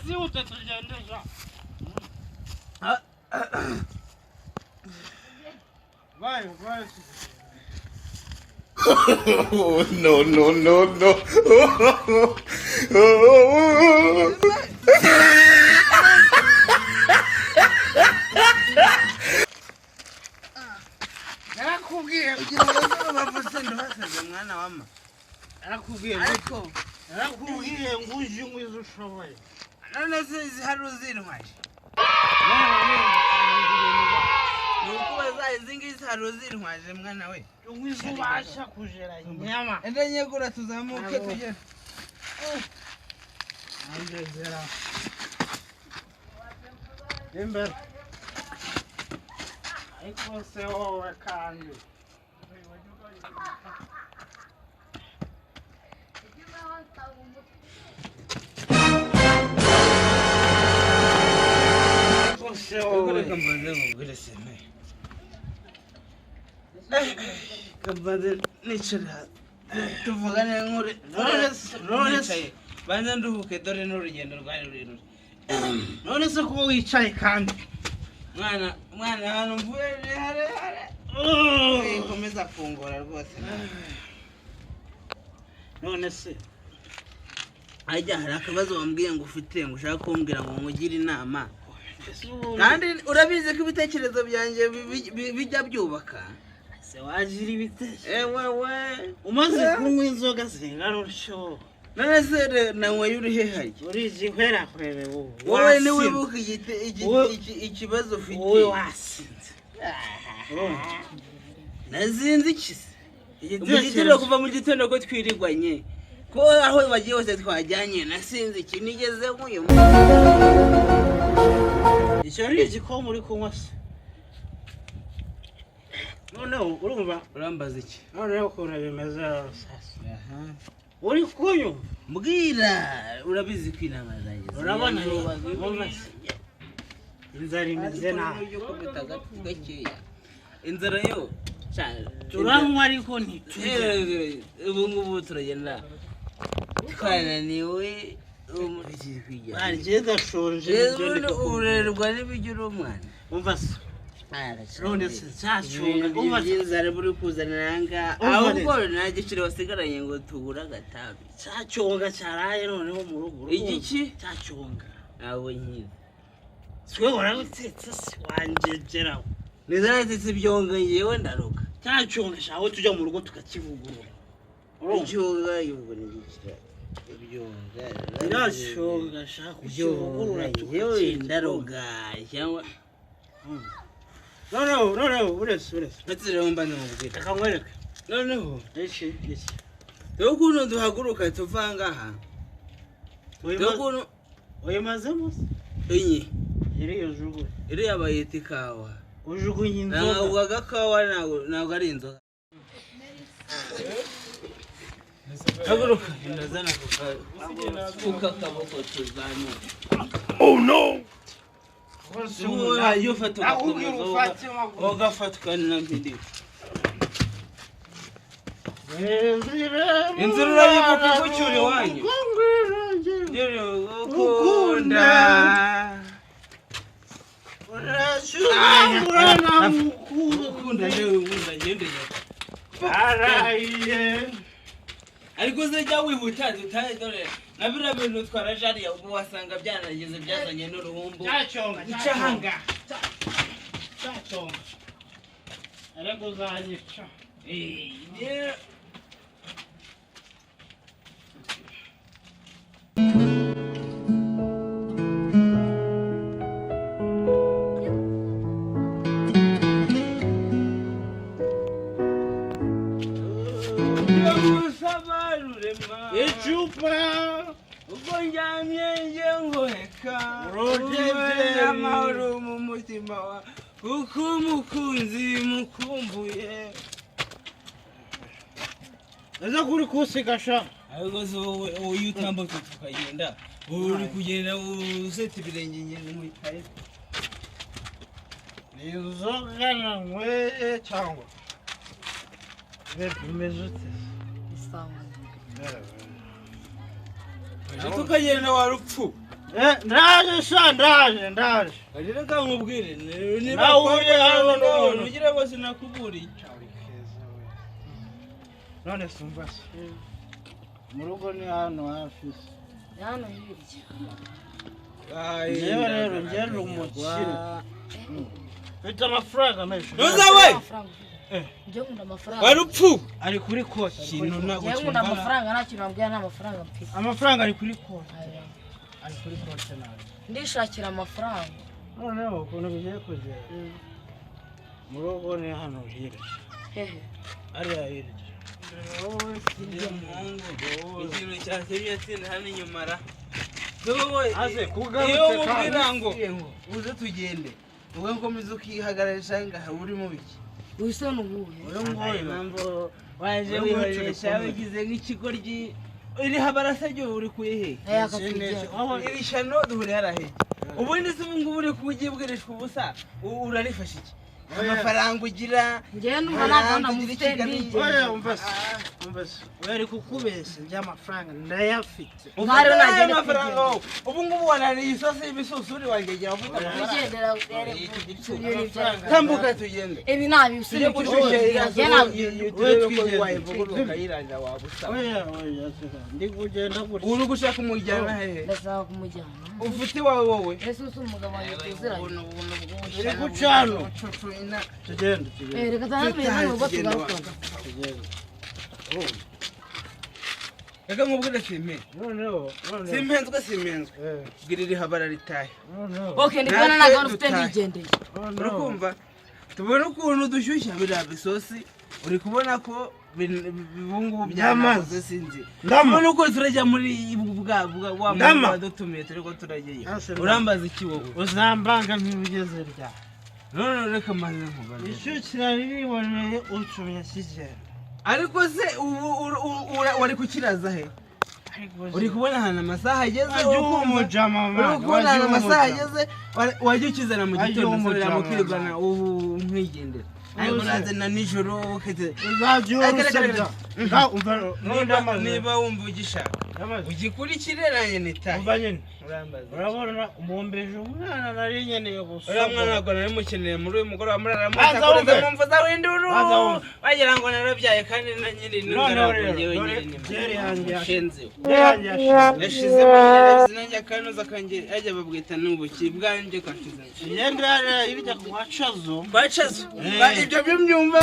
Ihute tugende ja. Vai, vai. Oh, no, no, no, no. Narakubwiye Kugira ngo bavuze ntibasaze mwana wa mama. Narakubwiye Ariko narakubwiye ngo uje unywe izo ushoboye. None se izi hari uzintwaje? Ni ukubaza izi ngizi hari uzintwaje mwana we. Unywe izo ubasha kujera nyama. Ende nyegura tuzamuke tugere. Angezera. Imbere. Ariko se wowe kandi. Ariko se wowe. Reka mbanze nkubwire seme. Reka mbanze nicare hasi. Tuvugane nkure. None se Nicaye. Banza nduhuke dore n'urugendo rwari rurerure. None se kuba wicaye kandi. Mwana, mwana ahantu mvuye ni harehare. Komeza kungora rwose. None se Ajya hari akabazo wambwiye ngo ufite ngo ushaka kumbwira ngo nkugire inama. Kandi urabizi ko ibitekerezo byanjye bijya byubaka. Se wagira ibitekerezo. Ewewe. Umaze kunywa inzoga zingana utyo. None se nanyweye uri he harya? Uri igihwerahwere wowe. Wowe niwibuka ikibazo ufite. Wowe wasinze. Nazinze iki se? Mu gitondo kuva mu gitondo ko twirirwanye. Ko aho bagiye hose twajyanye nasinze iki nigeze nk'uyu munsi. Icyo ari igikoma uri kunywa se. Noneho urumva Urambaza iki? Noneho ukuntu bimeze sasa. Uri kunywa? Mbwira, urabizi ko inama zanjye. Urabona inzara imeze nabi. Inzara yo turanywa ariko ntiturya. Ubu ngubu turagenda twananiwe. Barye ndashonje. Urerwa n'ibiryo uri umwana. Umva se. None se cyacunga umva inzara buri kuzanira ngaha. Ahubwo nta giciro wasigaranye ngo tugure agatabi. Cyacyonga cyaraye noneho mu rugo. Igiki? Cyacyonga. Ntabwo nkizi. Twe warabitetse se wangegeraho. Nizanatetse ibyonga ngewe ndaruka. Cyacyonga shaho tujya mu rugo tukakivugurura. Icyonga yubwo ni igikira. Ibyonga. Iracyonga shaho kukivugurura tukakivugurura. Ndaruka cyangwa Noneho noneho uretse uretse. Ndetse rero mba ndamubwira. Reka nkwereke. Noneho iki iki. Dore ukuntu duhaguruka tuva ngaha. Dore ukuntu uyimazemo se? Enye. Iriya ujugunye. Iriya bayita ikawa. Ujugunye inzoga. Ntabwo agakawa ntabwo ari inzoga. Haguruka ndazana kuka kaboko tuzamuka. Oh no! Iyo ufata ugafatwa na mpiri. Inzira urayibuka igucyura iwanyu. Ukunda. Ukunda Araye. Ariko se jya wihuta dutahe dore na biriya bintu twarajariye ubwo wasanga byanageze byazanye n'uruhumbu. Cyacyonga Icahanga. Cyacyonga. Ariko uzanyica. Icupa ubwo njyamye nge ngoheka Urugeze amahoro mu mutima wa kuko umukunzi mukumbuye. Ese kuri kusiga sha. Ariko se wowe iyo utambutse tukagenda uri kugenda useta ibirenge ngende nk'itaye. Ni inzoga nanyweye cyangwa bimeze ute? Tukagenda wa rupfu. Ndaje sha, ndaje, ndaje. Reka nkubwire, niba Nawe uri hano n'umuntu. ugire ngo sinakuburiye. None sumva se, mu rugo ni hano hafi se? Hano hirya. Njyewe rero njyewe ndi umukire, mfite amafaranga menshi. Nuza we! Amafaranga ufite. Njye nkunda amafaranga. Warupfu Ari kuri konti. Ikintu ntabwo Njye nkunda cyumva. amafaranga, nta kintu wambwira nta mafaranga mfite. Amafaranga ari kuri konti. Aya. Ari kuri konti nawe. Ndishakira amafaranga. Noneho ukuntu bigiye kugera, mu rugo ni hano hirya. Hehe? Hariya hirya. Ikintu cyatumye atsinda hano inyuma ra. Wowe, Aze, kugarutse iyo kandi. mubwira ngo uze tugende, wowe nkomeza ukihagararisha ngaha, uri mu biki? Uyu se ni uwuhe? Uyu nguyu. Impamvu waje Uyu nguyu turi wihoresha kumwe. wigize nk'ikigoryi, iri habarasa ryo uri kuye he? Aya akatugera. Iri shano duhuriye hariya he? Ubundi se ubu ngubu uri kugibwirishwa ubusa, urarifasha iki amafaranga ugira? Njyewe numva nta gahunda Ugira mufite. ikiganiro. Ndigendera. Oya, umva se, umva se, oya, ari kukubeshya, njye amafaranga ndayafite. Ntari Ufite nagenda. amafaranga wowe, ubu ngubu wananiye isosi y'imisusuri wangegera ufite amafaranga. Wigendera. Amafaranga. Tambuka tugende. Ibi nta Tujye gushyushya iriya Njye ntabwo. turebe ko wayivuguruka ukayirangira waba usaba. Oya, oya, seka, ndi kugenda gutya. Uri gushaka umujyana hehe? Ndashaka kumujyana. Ufite iwawe wowe? Ese usi umugabo wanjye tuziranye? Uri gucano. Tugende, tugende. Eh, reka tuzamenye hano ubwo tugaruka. Tugende. Reka nkubwire, simpe Noneho, noneho. simpenzwe, simpenzwe. Eh, Bwira iri habara ritahe. noneho. Okay, ndi kubona nta gahunda ufite, ndigendeye. Noneho. Urakumva, tubone ukuntu dushyushya biriya bisosi, uri kubona ko ubu ngubu byamaze, sinzi. Ndama. Tubone uko turajya muri bwa bwa wa Ndama. muntu wadutumiye, turi ko turajyayo. Ase ndama. Urambaza iki wowe? Uzambanga ntibugeze rya. None reka maze nkubaze. Ishyukira ririboneye ucumye kigenda. Ariko se ubu wari kukiraza he? Uri kubona ahantu amasaha ageze? Wajya Uri umujama, uri man, kubona wajya ahantu amasaha umujama. ageze, wajya ukizana mu Wajya gitondo umujama, nsubira mukirwana ubu nkigendera, ariko Uze. urazana nijoro ukete. Uzajya urusebya. Nga umva none. Niba Amaze. niba wumva ugishaka, Amaze. ugikurikire nanjye nitahe. Umva nyine. Urambaza iki? Urabona umwombeje umwana nari nkeneye gusa. Uriya mwana ntabwo nari mukeneye muri uyu mugoroba. Baza Muraramusakureze wumve. mu mvu zawe induru. Baza wumve. Wagira ngo narabyaye kandi na nyiri Noneho n'ingaragu rero, njyewe dore nyiri byeri yanjye mushenzi we. Yanjye yashize. Yashizemo nyine nanjye akanoza kanjye ajya babwita n'ubuki bwanjye kashize. Imyenda yari irya kwa Cazo. Bacazo. Eh. Ibyo byo mbyumva.